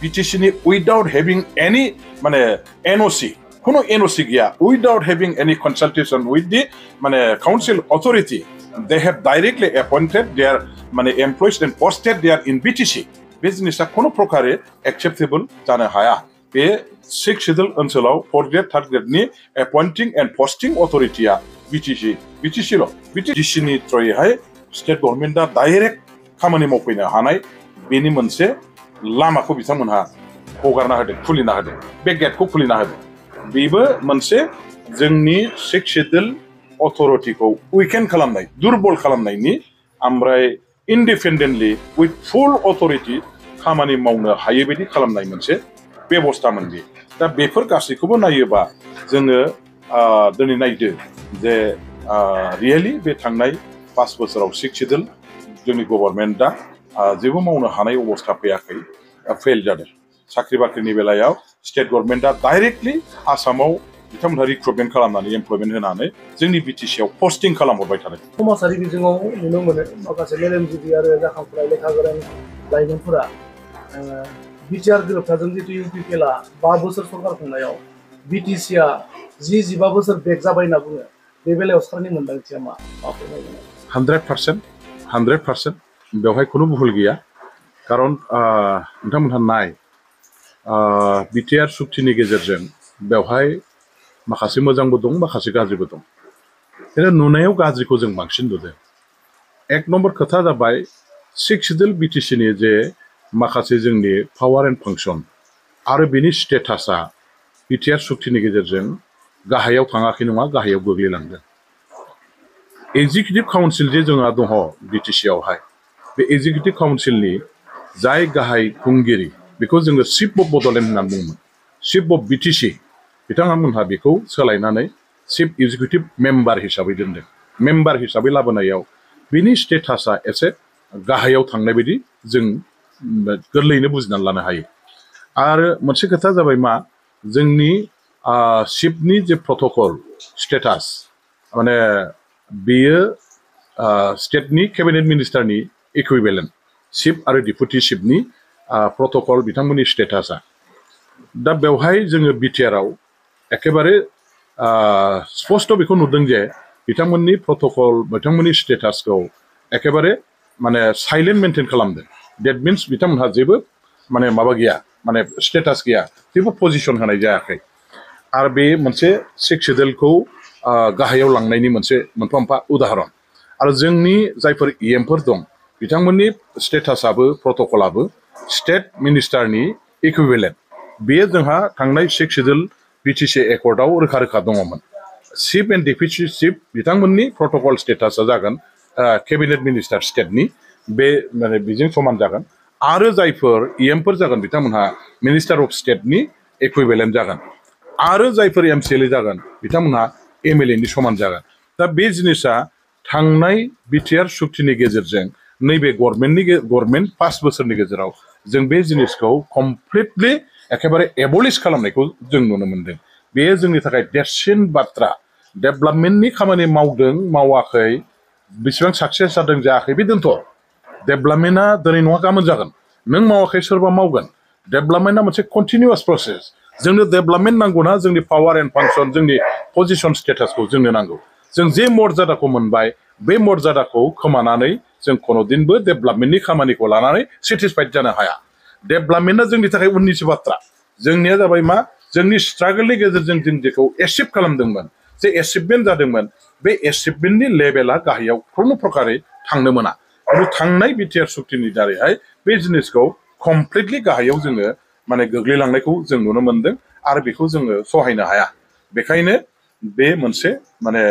BTC ni without having any মানে NOC কোনো NOC গিয়া without having any consultation with the মানে council authority they have directly appointed their মানে employees and posted there in BTC बे जिनिसा कोनो प्रकारे acceptable जानो हाया बे 6th schedule ओनसोलाव 4th grade 3rd grade नि appointing and posting authority आ BTC ल BTC नि थ्रयैहाय state government आ डाइरेक्ट खामानि मावफैनो हानाय बेनि मोनसे लामाखौ बिथांमोनहा हगारना होदों खुलिना होदों बे गेटखौ खुलिना होदों बेबो मोनसे जोंनि 6th schedule अथॉरिटीखौ उइकेन खालामनाय दुर्बल खालामनायनि ओमफ्राय independently with full authority खामानि मावनो हायै बायदि खालामनाय मोनसे बेबस्थामोन बे दा बेफोर गासैखौबो नायोबा जोङो दिनै नायदो जे रियेलि बे थांनाय 5 बोसोराव 6th schedule जोंनि गभर्नमेन्टआ जेबो मावनो हानाय अबस्था फैयाखै फेल जादों साख्रि बाख्रिनि बेलायाव स्टेट गभर्नमेन्टआ डाइरेक्टलि आसामाव बिथांमोनहा रिक्रुटमेन्ट खालामनानै एमप्लयमेन्ट होनानै जोंनि बिटिसिआव पस्टिं खालामहरबाय थादों समाजारि बिजोङाव नुनो मोनो माखासे मेलेमजिबि आरो जाखांफुनाय लेखा गोरों लाइमोनफोरा बिटिआर गोरोबथाजों जितु इउपिपिएलआ 5 बोसोर सरकार खुंनायाव बिटिसिआ 15 बोसोर बेक जाबाय होनना बुङो बे बेलायाव सारनि मोनदांथिया मा 100% बेवहाय खुनु भुल गैया खारन नोंथांमोनहा नाय बिटिआर सुक्तिनि गेजेरजों बेवहाय माखासे मोजांबो दं माखासे गाज्रिबो दं जेरै नुनायाव गाज्रिखौ जों बांसिन नुदों एक नम्बर खोथा जाबाय 6th schedule बिटिसिनि जे माखासे जोंनि पावार एन्ड फांसन आरो बेनि स्टेटासआ बिटिआर सुक्तिनि गेजेरजों गाहायाव थाङाखै नङा गाहायाव गोग्लैलांदों एग्जिकिउटिभ काउन्सिल जे जोंहा दङ बिटिसिआवहाय बे एग्जिकिउटिभ काउन्सिलनि जाय गाहाय खुंगिरि बेखौ जोङो चिफ अफ बड'लेण्ड होनना बुङोमोन चिफ अफ बिटिसि बिथांमोनहा बेखौ सोलायनानै चिफ एग्जिकिउटिभ मेम्बार हिसाबै दोनदों मेम्बार हिसाबै लाबोनायाव बिनि स्टेटासआ एसे गाहायाव थांनाय बायदि जों गोरलैयैनो बुजिनानै लानो हायो आरो मोनसे खोथा जाबाय मा जोंनि चिफनि जे प्रट'कल स्टेटास माने बेयो स्टेटनि केबिनेट मिनिस्टारनि इकुइभेलेन्ट चिफ आरो डिपुटि चिफनि प्रट'कल बिथांमोननि स्टेटासआ दा बेवहाय जोङो बिटिआरआव एकेबारे स्पष्ट बेखौ नुदों जे बिथांमोननि प्रट'कल बिथांमोननि स्टेटासखौ एकेबारे माने साइलेन्ट मेनटेन खालामदों डेट मिन्स बिथांमोनहा जेबो माने माबा गैया माने स्टेटास गैया जेबो पजिसन होनाय जायाखै आरो बे मोनसे 6th schedule गाहायाव लांनायनि मोनसे मोनफा मोनफा उदाहरन आरो जोंनि जायफोर इएमफोर दं बिथांमोननि स्टेटासआबो प्रट'कलाबो स्टेट मिनिस्टारनि इकुइभेलेन्ट बेयो जोंहा थांनाय 6th schedule बिटिसि एकर्डआव रोखा रोखा दङमोन चिफ एन्ड डिपुटि चिफ बिथांमोननि प्रट'कल स्टेटासआ जागोन केबिनेट मिनिस्टार स्टेटनि बे माने बेजों समान जागोन आरो जायफोर इएमफोर जागोन बिथांमोनहा मिनिस्टार अफ स्टेटनि इकुइभेलेन्ट जागोन आरो जायफोर एमसिएलए जागोन बिथांमोनहा एमएलएनि समान जागोन दा बे जिनिसा थांनाय बिटिआर सुक्तिनि गेजेरजों नैबे गभर्नमेन्ट 5 बोसोरनि गेजेराव जों बे जिनिसखौ कमप्लिटलि एकेबारे एबलिश खालामनायखौ जों नुनो मोनदों बेयो जोंनि थाखाय देरसिन बाथ्रा डेभेलपमेन्टनि खामानि मावदों मावाखै बेसेबां साक्सेस जादों जायाखै बे दोनथ' डेभेलपमेन्टआ दिनै नङा गाबोन जागोन नों मावाखै सोरबा मावगोन डेभेलपमेन्टआ मोनसे कन्टिनिउआस प्रसेस जोंनो डेभेलपमेन्ट नांगौना जोंनि पावार एन्ड फांसन जोंनि पजिसन स्टेटासखौ जोंनो नांगौ जों जे मर्यादाखौ मोनबाय बे मर्यादाखौ खोमानानै जों कोनोदिनबो डेभेलपमेन्टनि खामानिखौ लानानै सेटिसफाइड जानो हाया डेभेलपमेन्टआ जोंनि थाखाय उननिसो बाथ्रा जोंनिया जाबाय मा जोंनि स्ट्रागलनि गेजेरजों जों जेखौ एचिभ खालामदोंमोन जे एचिभमेन्ट जादोंमोन बे एचिभमेन्टनि लेभेला गाहायाव खुनु प्रकारै थांनो मोना खिन्थु थांनाय बिटिआर सुक्तिनि दारैहाय बे जिनिसखौ कमप्लिटलि गाहायाव जोङो माने गोग्लैलांनायखौ जों नुनो मोनदों आरो बेखौ जोङो सहायनो हाया बेखायनो बे मोनसे माने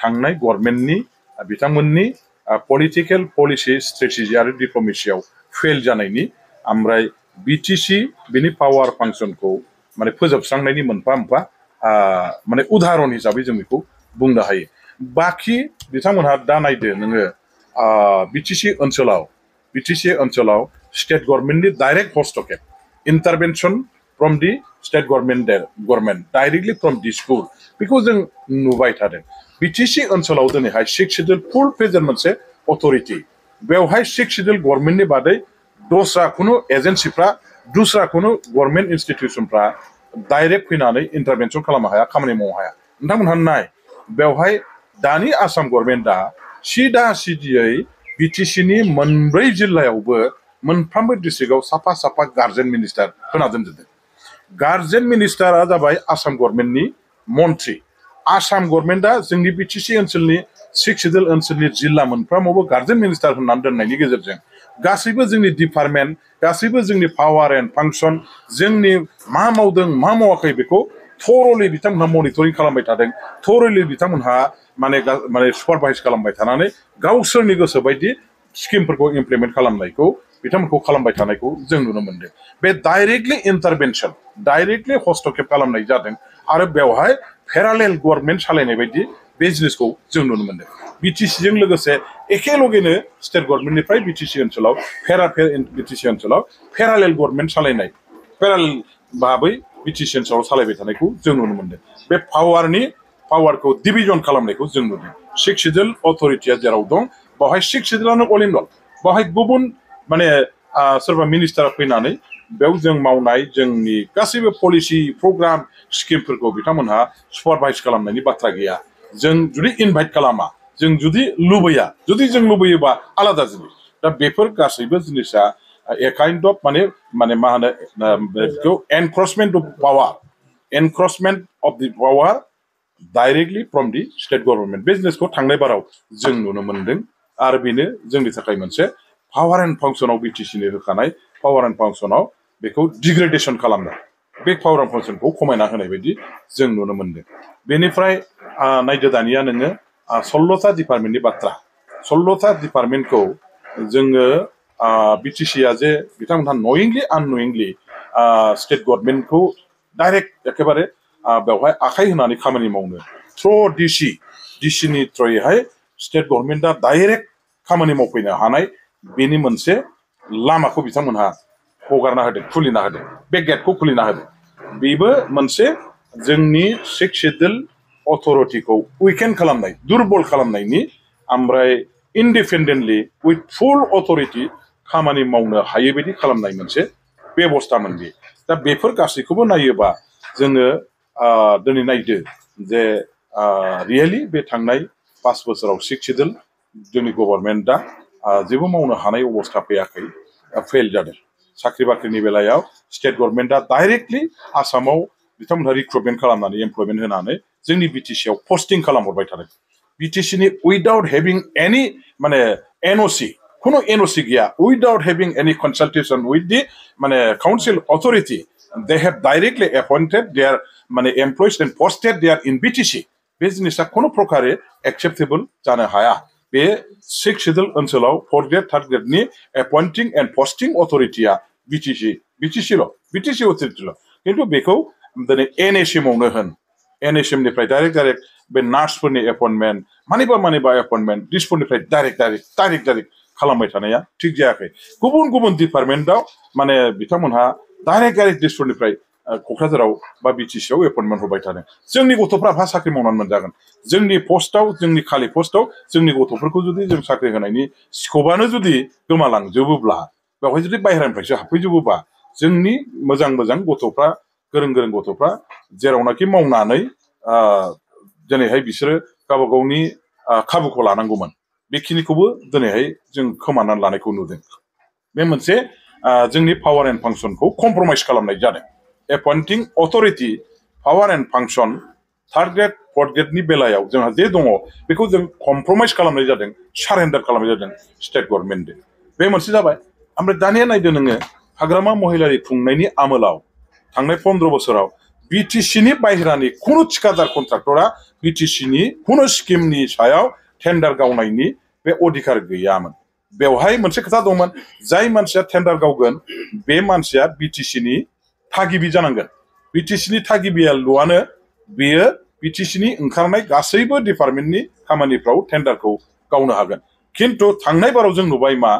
थांनाय गभर्नमेन्टनि बिथांमोननि पलिटिकेल पलिसि स्ट्रेटेजि आरो डिप्ल'मेसियाव फेल जानायनि ओमफ्राय बिटिसि बिनि पावार फांसनखौ माने फोजोबस्रांनायनि मोनफा मोनफा माने उदाहरन हिसाबै जों बेखौ बुंनो हायो बाखि बिथांमोनहा दा नायदो नोङो बिटिसि ओनसोलाव स्टेट गभर्नमेन्टनि डाइरेक्ट हस्तक्षेप intervention from the state government directly from the school बेखौ जों नुबाय थादों बिटिसि ओनसोलाव दिनैहाय 6th schedule फुल प्रेजेन्ट मोनसे अथ'रिटि बेवहाय 6th schedule गभर्नमेन्टनि बादै दस्रा खुनु एजेन्सिफ्रा दुसरा खुनु गभर्नमेन्ट इन्स्टिटिउसनफ्रा डाइरेक्ट फैनानै इन्टारभेनसन खालामनो हाया खामानि मावनो हाया नोंथांमोनहा नाय बेवहाय दानि आसाम गभर्नमेन्टआ सिदा सिदियै बिटिसिनि मोनब्रै जिल्लायावबो मोनफ्रोमबो डिस्ट्रिक्टआव साफा साफा गार्जेन मिनिस्टार होना दोनजोबदों गार्जेन मिनिस्टारा जाबाय आसाम गभर्नमेन्टनि मन्थ्रि आसाम गभर्नमेन्टआ जोंनि बिटिसि ओनसोलनि 6 सिडुल ओनसोलनि जिल्ला मोनफ्रोमावबो गार्जेन मिनिस्टार होननानै दोननायनि गेजेरजों गासैबो जोंनि डिपार्टमेन्ट गासैबो जोंनि पावार एन्ड फांसन जोंनि मा मावदों मा मावाखै बेखौ थरलि बिथांमोनहा मनिटरिं खालामबाय थादों थरलि बिथांमोनहा माने सुपारभाइज खालामबाय थानानै गावसोरनि गोसो बायदि स्किमफोरखौ इमप्लिमेन्ट खालामनायखौ बिथांमोनखौ खालामबाय थानायखौ जों नुनो मोनदों बे डाइरेक्टलि इन्टारभेनसन डाइरेक्टलि हस्तक्षेप खालामनाय जादों आरो बेवहाय पेरालेल गभर्नमेन्ट सालायनाय बायदि बे जिनिसखौ जों नुनो मोनदों बिटिसिजों लोगोसे एखेलगेनो स्टेट गभर्नमेन्टनिफ्राय बिटिसि ओनसोलाव बिटिसि ओनसोलाव पेरालेल गभर्नमेन्ट सालायनाय पेरालेल भाबै बिटिसि ओनसोलाव सालायबाय थानायखौ जों नुनो मोनदों बे पावारखौ डिभिजन खालामनायखौ जों नुदों 6 सिडुल अथरिटिया जेराव दं बेवहाय 6 सिडुलानो अल इन अल बेवहाय गुबुन माने सोरबा मिनिस्टारा फैनानै बेयाव जों मावनाय जोंनि गासैबो पलिसि प्रग्राम स्किमफोरखौ बिथांमोनहा सुपारभाइज खालामनायनि बाथ्रा गैया जों जुदि इनभाइट खालामा जों जुदि लुबैया जुदि जों लुबैयोबा आलादा जिनिस दा बेफोर गासैबो जिनिसा ए काइन्ड अफ माने मा होनो बेखौ encroachment of power directly from the state government बे जिनिसखौ थांनाय बाराव जों नुनो मोनदों आरो बेनो जोंनि थाखाय मोनसे पावार एन्ड फांसनाव बिटिसिनि होखानाय पावार एन्ड फांसनाव बेखौ डिग्रेडेसन खालामनाय बे पावार एन्ड फांसनखौ खमायना होनाय बायदि जों नुनो मोनदों बेनिफ्राय नायदो दानिया नोङो 16टा डिपार्टमेन्टनि बाथ्रा 16टा डिपार्टमेन्टखौ जोङो बिटिसिया जे बिथांमोनहा नयिंलि आननयिंलि स्टेट गभर्नमेन्टखौ डाइरेक्ट एखेबारे बेवहाय आखाइ होनानै खामानि मावनो थ्र डिसिनि थ्रयैहाय स्टेट गभर्नमेन्टआ डाइरेक्ट खामानि मावफैनो हानाय बेनि मोनसे लामाखौ बिथांमोनहा हगारना होदों खुलिना होदों बे गेटखौ खुलिना होदों बेबो मोनसे जोंनि 6 सिडुल अथरिटिखौ उइकेन खालामनाय दुर्बल खालामनायनि ओमफ्राय इन्डिपेन्डेन्टलि उइथ फुल अथरिटि खामानि मावनो हायै बायदि खालामनाय मोनसे बेबस्थामोन बे दा बेफोर गासैखौबो नायोबा जोङो दिनै नायदो जे रियेलि बे थांनाय 5 बोसोराव 6 सिडुल जोंनि गभर्नमेन्टआ जेबो मावनो हानाय अबस्था फैयाखै फेल जादों साख्रि बाख्रिनि बेलायाव स्टेट गभर्नमेन्टआ डाइरेक्टलि आसामाव बिथांमोनहा रिक्रुटमेन्ट खालामनानै एमप्लयमेन्ट होनानै जोंनि बिटिसिआव पस्टिं खालामहरबाय थादों बिटिसिनि उइदाउट हेभिं एनि माने एनअसि खुनु एनअसि गैया उइदाउट हेभिं एनि कनसाल्टेसन उइथ दि माने council authority they have directly appointed their माने employees and posted their in BTC बे जिनिसा खुनु प्रकारे एक्सेप्टेबल जानो हाया बे 6 सिडुल ओनसोलाव 4th ग्रेड 3rd ग्रेडनि एपइन्टिं एन्ड पस्टिं अथरिटिया बिटिसि अथरिटिल' खिन्थु बेखौ दिनै एनएसएमावनो होन एनएसएमनिफ्राय डाइरेक्ट बे नार्सफोरनि एपइन्टमेन्ट मानिबा एपइन्टमेन्ट दिसफोरनिफ्राय डाइरेक्ट खालामबाय थानाया थिग जायाखै गुबुन डिपार्टमेन्टआव माने बिथांमोनहा डाइरेक्ट दिसफोरनिफ्राय क'क्राझाराव बा बिटिसिआव एपइन्टमेन्ट होबाय थादों जोंनि गथ'फ्रा बहा साख्रि मावनानै मोनजागोन जोंनि पस्टआव जोंनि खालि पस्टआव जोंनि गथ'फोरखौ जुदि जों साख्रि होनायनि स्कपआनो जुदि गोमालांजोबोब्ला बेवहाय जुदि बाहेरानिफ्रायसो हाबफैजोबोबा जोंनि मोजां गथ'फ्रा गोरों गथ'फ्रा जेरावनाखि मावनानै दिनैहाय बिसोरो गावबा गावनि खाबुखौ लानांगौमोन बेखिनिखौबो दिनैहाय जों खोमानानै लानायखौ नुदों बे मोनसे जोंनि पावार एन्ड फांसनखौ कमप्रमाइज खालामनाय जादों appointing authority power and function 3rd grade 4th ग्रेडनि बेलायाव जोंहा जे दङ बेखौ जों कमप्रमाइज खालामनाय जादों सारेन्डार खालामनाय जादों स्टेट गभर्नमेन्टनो बे मोनसे जाबाय ओमफ्राय दानिया नायदो नोङो हाग्रामा महिलारि खुंनायनि आमोलाव थांनाय 15 बोसोराव बिटिसिनि बाहेरानि खुनु थिकादार कन्ट्राक्टरा बिटिसिनि खुनु स्किमनि सायाव टेन्डार गावनायनि बे अधिकार गैयामोन बेवहाय मोनसे खोथा दंमोन जाय मानसिया टेन्डार गावगोन बे मानसिया बिटिसिनि थागिबि जानांगोन बिटिसिनि थागिबियाल'आनो बेयो बिटिसिनि ओंखारनाय गासैबो डिपार्टमेन्टनि खामानिफ्राव टेन्डारखौ गावनो हागोन खिन्थु थांनाय बाराव जों नुबाय मा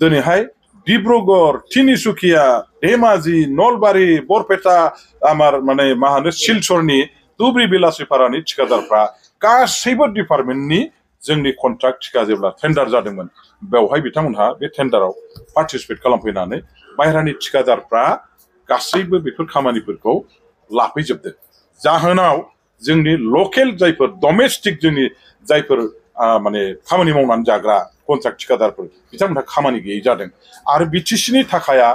दिनैहाय डिब्रुगड़ तिनिसुकिया धेमाजि नलबारि बरपेटा माने मा होनो सिलचरनि धुब्री बेलासिपारानि थिकादारफ्रा गासैबो डिपार्टमेन्टनि जोंनि कन्ट्राक्ट थिका जेब्ला टेन्डार जादोंमोन बेवहाय बिथांमोनहा बे टेन्डाराव पार्टिसिपेट खालामफैनानै बाहेरानि थिकादारफ्रा गासैबो बेफोर खामानिफोरखौ लाफैजोबदों जाहोनाव जोंनि लकेल जायफोर डमेस्टिक जोंनि जायफोर माने खामानि मावनानै जाग्रा कन्ट्राक्ट थिकादारफोर बिथांमोनहा खामानि गैयै जादों आरो बिटिसिनि थाखाया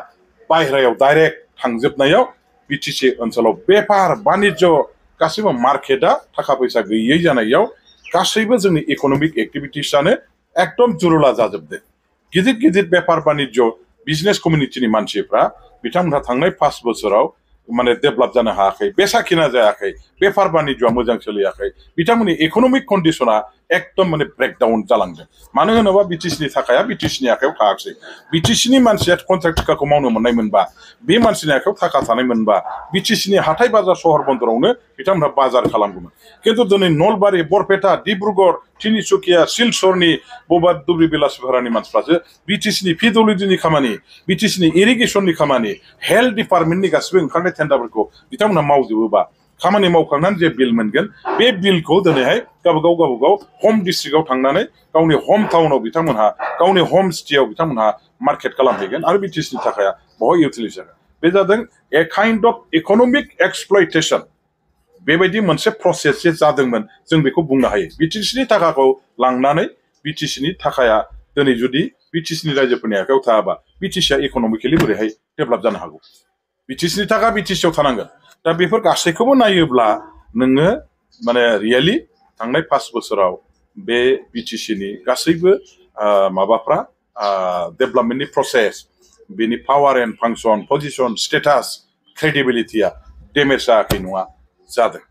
बाहेरायाव डाइरेक्ट थांजोबनायाव बिटिसि ओनसोलाव बेफार बानिज्य गासैबो मार्केटआ थाखा फैसा गैयै जानायाव गासैबो जोंनि इक'नमिक एक्टिभिटिसआनो एकदम जुरुला जाजोबदों गिदिर गिदिर बेफार बानिज्य बिजनेस कमिउनिटिनि मानसिफ्रा बिथांमोनहा थांनाय 5 बोसोराव माने डेभेलप जानो हायाखै बेसाखिना जायाखै बेफार बानिज्यआ मोजां सोलियाखै बिथांमोननि इक'नमिक कन्डिशना एकदम माने ब्रेकडाउन जालांदों मानो होनोबा बिटिसिनि थाखाया बिटिसिनि आखायाव थायाखै बिटिसिनि मानसिया कन्ट्राक्ट थिकाखौ मावनो मोननाय मोनबा बे मानसिनि आखायाव थाखा थानाय मोनबा बिटिसिनि हाथाय बाजार सहर बन्दरावनो बिथांमोनहा बाजार खालामगौमोन खिन्थु दिनै नलबारि बरपेटा डिब्रुगड़ तिनिसुकिया सिलचरनि बबेबा दुब्रि बेलासिफोरानि मानसिफ्रासो बिटिसिनि पिडब्लिउडिनि खामानि बिटिसिनि इरिगेसननि खामानि हेल्थ डिपार्टमेन्टनि गासिबो ओंखारनाय टेन्डारफोरखौ बिथांमोनहा मावजोबोबा खामानि मावखांनानै जे बिल मोनगोन बे बिलखौ दिनैहाय गावबागाव हम डिस्ट्रिक्टआव थांनानै गावनि हम टाउनाव बिथांमोनहा गावनि हम सिटियाव बिथांमोनहा मार्केट खालामहैगोन आरो बिटिसिनि थाखाय बहाय इउटिलाइज जागोन बे जादों ए काइन्ड अफ इक'नमिक एक्सप्लयटेसन बेबायदि मोनसे प्रसेस जे जादोंमोन जों बेखौ बुंनो हायो बिटिसिनि थाखाखौ लांनानै बिटिसिनि थाखाया दिनै जुदि बिटिसिनि रायजोफोरनि आखायाव थायाबा बिटिसिया इक'नमिकेलि बोरैहाय डेभेलप जानो हागौ बिटिसिनि थाखा बिटिसियाव थानांगोन दा बेफोर गासैखौबो नायोब्ला नोङो माने रियेलि थांनाय 5 बोसोराव बे बिटिसिनि गासैबो माबाफ्रा डेभेलपमेन्टनि प्रसेस बेनि power and function position status क्रेडिबिलिटिया डेमेज जायाखै नङा जादों